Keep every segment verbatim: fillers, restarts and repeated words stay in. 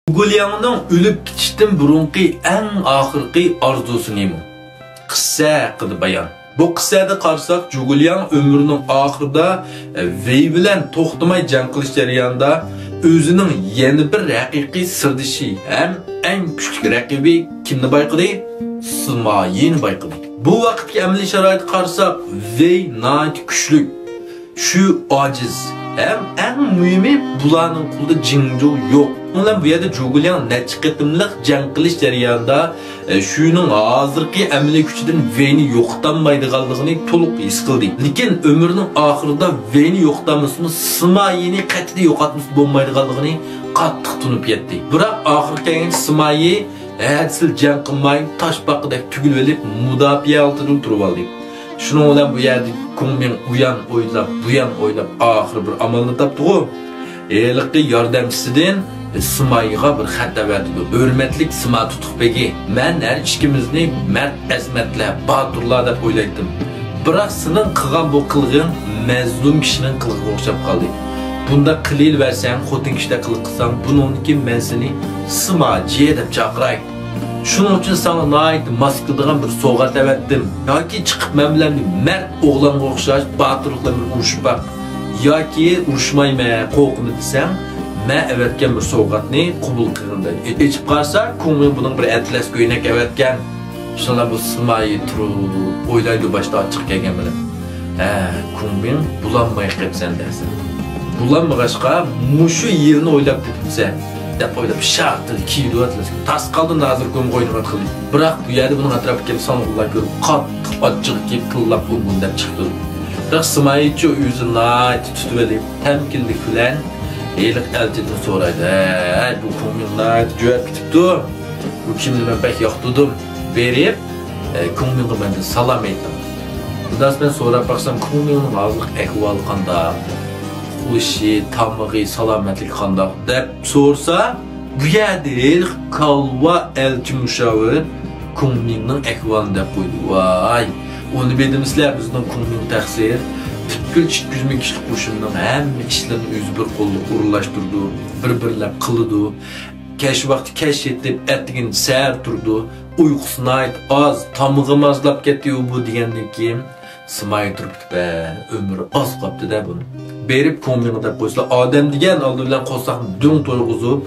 جۇگۇلياڭنىڭ ئۆلۈپ كېتىشتىن بۇرۇنقى ئەڭ ئاخىرقى ئارزۇسى نېمە؟ قىسسە ھەققىدە بايان. بۇ قىسسەدە قارىساق، جۇگۇلياڭ ئۆمرىنىڭ ئاخىرىدا، ئە، ۋېي بىلەن توختىماي جەڭ قىلىش جەريانىدا ئۆزىنىڭ يەنە بىر ھەقىقىي سىردىشى ھەم ئەڭ كۈچلۈك رەقىبى كىمنى بايقىدى؟ سىمايىنى بايقىدى. بۇ ۋاقىتتىكى ئەمەلىي شارائىتقا قارىساق، ۋېي ناھايىتى كۈچلۈك. شۈ ئاجىز. ھەم ئەڭ مۇھىمى، بۇلارنىڭ قولىدا جىڭجۇ يوق. شۇنىڭ بىلەن بۇ يەردە جۇگۇلياڭ نەچچە قېتىملىق جەڭ قىلىش جەريانىدا، ئە، شۈنىڭ ھازىرقى ئەمەلىي كۈچىدىن ۋېينى يوقىتالمايدىغانلىقىنى تولۇق ھېس قىلدى. لېكىن ئۆمرىنىڭ ئاخىرىدا ۋېينى يوقىتالمىسىمۇ، سىمايىنى قەتئىي يوقاتمىسا بولمايدىغانلىقىنى قاتتىق تونۇپ يەتتى. بىراق ئاخىرى كەلگەندە سىمايى ھەدىسىلا جەڭ قىلماي، تاشپاقىدەك تۈگۈلۈۋېلىپ، مۇداپىئە ھالىتىدىن تۇرۇۋالدى. شۇنىڭ بىلەن بۇ يەردە كۇڭمىڭ ئۇيان ئويلاپ، بۇيان ئويلاپ، ئاخىرى بىر ئامالنى تاپتىغۇ. ھېلىقى ياردەمچىسىدىن سىمايىغا بىر خەت ئەۋەتىدۇ. ھۆرمەتلىك سىما تۇتۇق بېگى، مەن ھەر ئىككىمىزنى مەرد ئەزىمەتلەر، باتۇرلار دەپ ئويلايتتىم. بىراق سېنىڭ قىلغان بۇ قىلىقىڭ مەزلۇم كىشىنىڭ قىلىقىغا ئوخشاپ قالدى. بۇنداق قىلىۋەرسەڭ، خوتۇن كىشىدەك قىلىق قىلساڭ، بۇنىڭدىن كېيىن مەن سېنى سىما جى دەپ چاقىراي. شۇنىڭ ئۈچۈن ساڭا ناھايىتى ماس كېلىدىغان بىر سوۋغات ئەۋەتتىم. ياكى چىقىپ مەن بىلەن مەرد ئوغلانغا ئوخشاش باتۇرلۇق بىلەن بىر ئۇرۇشۇپ باق. ياكى ئۇرۇشمايمەن، قورقىمەن دېسەڭ، مەن ئەۋەتكەن بىر سوۋغاتنى قوبۇل قىلغىن دەيدۇ. ئېچىپ قارىسا، كۇڭمىڭ بۇنىڭغا بىر ئەتلەس كۆينەك ئەۋەتكەن. شۇنداق بۇ سىمايى تۇرۇپ ئويلايدۇ باشتا ئاچچىق كەلگەن بىلەن. ھە، كۇڭمىڭ، بۇلانماي قېپسەن دەرسەن. بۇلانمىغاچقا، مۇشۇ يىلنى ئويلاپ تېپىپسەن، دەپ ئويلاپ، شارتىل كىيىدۇ ئەتلەسكە. تاس قالدى نازىر كۇڭمىڭغا ئوينىۋاتقىلى. بىراق بۇ يەردە بۇنىڭ ئەتراپىغا كېلىپ ساڭغۇلار كۆرۈپ، قاتتىق ئاچچىقى كېلىپ، تىللاپ ئۇنگۇن دەپ چىقىدۇ. بىراق سىمايىچۇ ئۆزىنى ناھايىتى تۇتۇۋېلىپ، تەمكىنلىك بىلەن ھېلىقى ئەلچىدىن سورايدۇ. ھەي، بۇ كۇڭمىڭ ناھايىتى جۆرەپ كېتىپتۇ. بۇ كىمنى مەن بەك ياقتۇردۇم. بېرىپ، ئە، كۇڭمىڭغا مەندىن سالام ئېيتىڭ. ئۇنداق مەن سوراپ باقسام، كۇڭمىڭنىڭ ھازىرقى ئەھۋالى قانداق؟ ئۇخلىشى، تامىقى، سالامەتلىكى قانداق؟ دەپ سورىسا، بۇ يەردە ھېلىقى كالۋا ئەلچى مۇشاۋىر كۇڭمىڭنىڭ ئەھۋالىنى دەپ قويدى. ۋاي، ئۇنى بىلدىمسىلەر، بىزنىڭ كۇڭمىڭ تەقسىر. پۈتكۈل ئىككى يۈز مىڭ كىشىلىك قوشۇننىڭ ھەممە ئىشلىرىنى ئۆزى بىر قوللۇق ئورۇنلاشتۇرىدۇ، بىر-بىرلەپ قىلىدۇ. كەچ ۋاقتى كەچ يېتىپ، ئەتىگىنى سەھەر تۇرىدۇ. ئۇيقۇسى ناھايىتى ئاز، تامىقىمۇ ئازلاپ كەتتى بۇ دېگەندىن كېيىن، سىمايى تۇرۇپ كېتىپ، ئۆمرى ئاز قاپتۇ-دە بۇنىڭ. بېرىپ كۇڭمىڭغا دەپ قويسىلا، ئادەم دېگەن ئالدى بىلەن قورساقنى دۈڭ تويغۇزۇپ،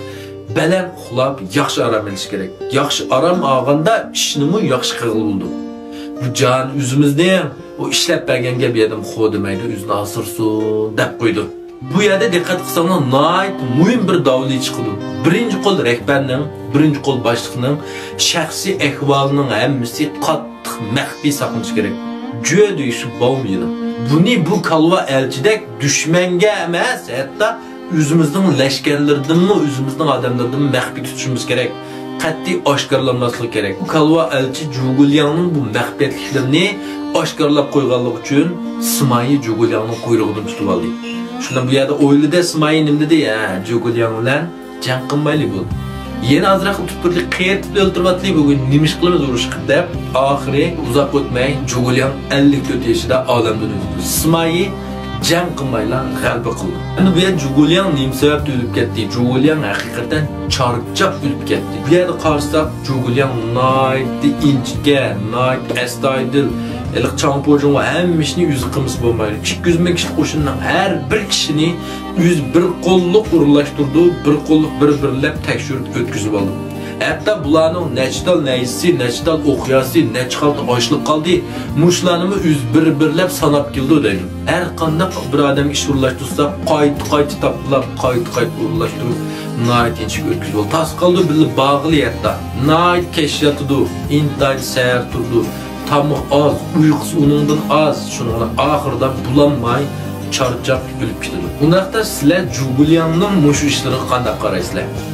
بەلەن ئۇخلاپ، ياخشى ئارام ئېلىشى كېرەك. ياخشى ئارام ئالغاندا ئىشنىمۇ ياخشى قىلغىلى بولىدۇ. بۇ جان ئۆزىمىزنىڭ، ئۇ ئىشلەپ بەرگەنگە بىر ئادەم خو دېمەيدۇ، ئۆزىنى ئاسرىسۇن دەپ قويىدۇ. بۇ يەردە دىققەت قىلساڭلار، ناھايىتى مۇھىم بىر داۋلى چىقىدۇ. بىرىنچى قول رەھبەرنىڭ، بىرىنچى قول باشلىقنىڭ شەخسىي ئەھۋالىنىڭ ھەممىسى قاتتىق مەخپىي ساقلىنىشى كېرەك. جۆدۈيشى باۋمىيىدۇ. بۇنى بۇ كالۋا ئەلچىدەك دۈشمەنگە ئەمەس، ھەتتا ئۆزىمىزنىڭ لەشكەرلىرىدىنمۇ، ئۆزىمىزنىڭ ئادەملىرىدىنمۇ مەخپىي تۇتۇشىمىز كېرەك. قەتئىي ئاشكارىلانماسلىقى كېرەك. بۇ كالۋا ئەلچى جۇگۇلياڭنىڭ بۇ مەخپىيەتلىكلىرىنى ئاشكارىلاپ قويغانلىقى ئۈچۈن سىمايى جۇگۇلياڭنىڭ قۇيرۇقىدىن تۇتۇۋالدى. شۇنداق بۇ يەردە ئويلىدى سىمايى نېمە دېدى؟ ھە، جۇگۇلياڭ بىلەن جەڭ قىلمايلى بولدى. يەنە ئازراق ئۇتۇپ تۇرلى، قېرىتىپ ئۆلتۈرۈۋاتلى بۈگۈن، نېمە ئىش قىلىمىز ئۇرۇشقا دەپ، ئاخىرى ئۇزاق ئۆتمەي جۇگۇلياڭ ئەللىك تۆت يېشىدا ئالەمدىن ئۆتتى. سىمايى جەڭ قىلمايلا غەلىبە قىلدى. ئەمدى بۇ يەردە جۇگۇلياڭ نېمە سەۋەبتىن ئۆلۈپ كەتتى؟ جۇگۇلياڭ ھەقىقەتەن چارچاپ ئۆلۈپ كەتتى. بۇ يەردە قارىساق، جۇگۇلياڭ ناھايىتى ئىنچىكە، ناھايىتى ئەستايىدىل، ھېلىقى چاڭپوجۇڭ ۋە ھەممە ئىشنى ئۆزى قىلمىسا بولمايدۇ. ئىككى يۈز مىڭ كىشىلىك قوشۇننىڭ ھەر بىر كىشىنى ئۆزى بىر قوللۇق ئورۇنلاشتۇرىدۇ، بىر قوللۇق بىر-بىرلەپ تەكشۈرۈپ ئۆتكۈزۈپ ئالىدۇ. ھەتتا بۇلارنىڭ نەچچە تال نەيزىسى، نەچچە تال ئوق ياسى، نەچچە خالتا ئاشلىق قالدى، مۇشۇلارنىمۇ ئۆزى بىر-بىرلەپ ساناپ كېلىدۇ دەيدۇ. ھەر قانداق بىر ئادەمگە ئىش ئورۇنلاشتۇرسا، قايتا-قايتا تاپىلاپ، قايتا-قايتا ئورۇنلاشتۇرۇپ، ناھايىتى ئىنچىكە ئۆتكۈزۈپ بولىدۇ. تاس قالدى بىللە باغلى ھەتتا. ناھايىتى كەچ ياتىدۇ، ئىنتايىن سەھەر تۇرىدۇ، تامىقى ئاز، ئۇيقۇسى ئۇنىڭدىن ئاز. شۇنىڭ بىلەن ئاخىرىدا بۇلانماي، چارچاپ ئۆلۈپ كېتىدۇ. ئۇنداقتا سىلەر جۇگۇلياڭنىڭ مۇشۇ ئىشلىرىغا قانداق قارايسىلەر؟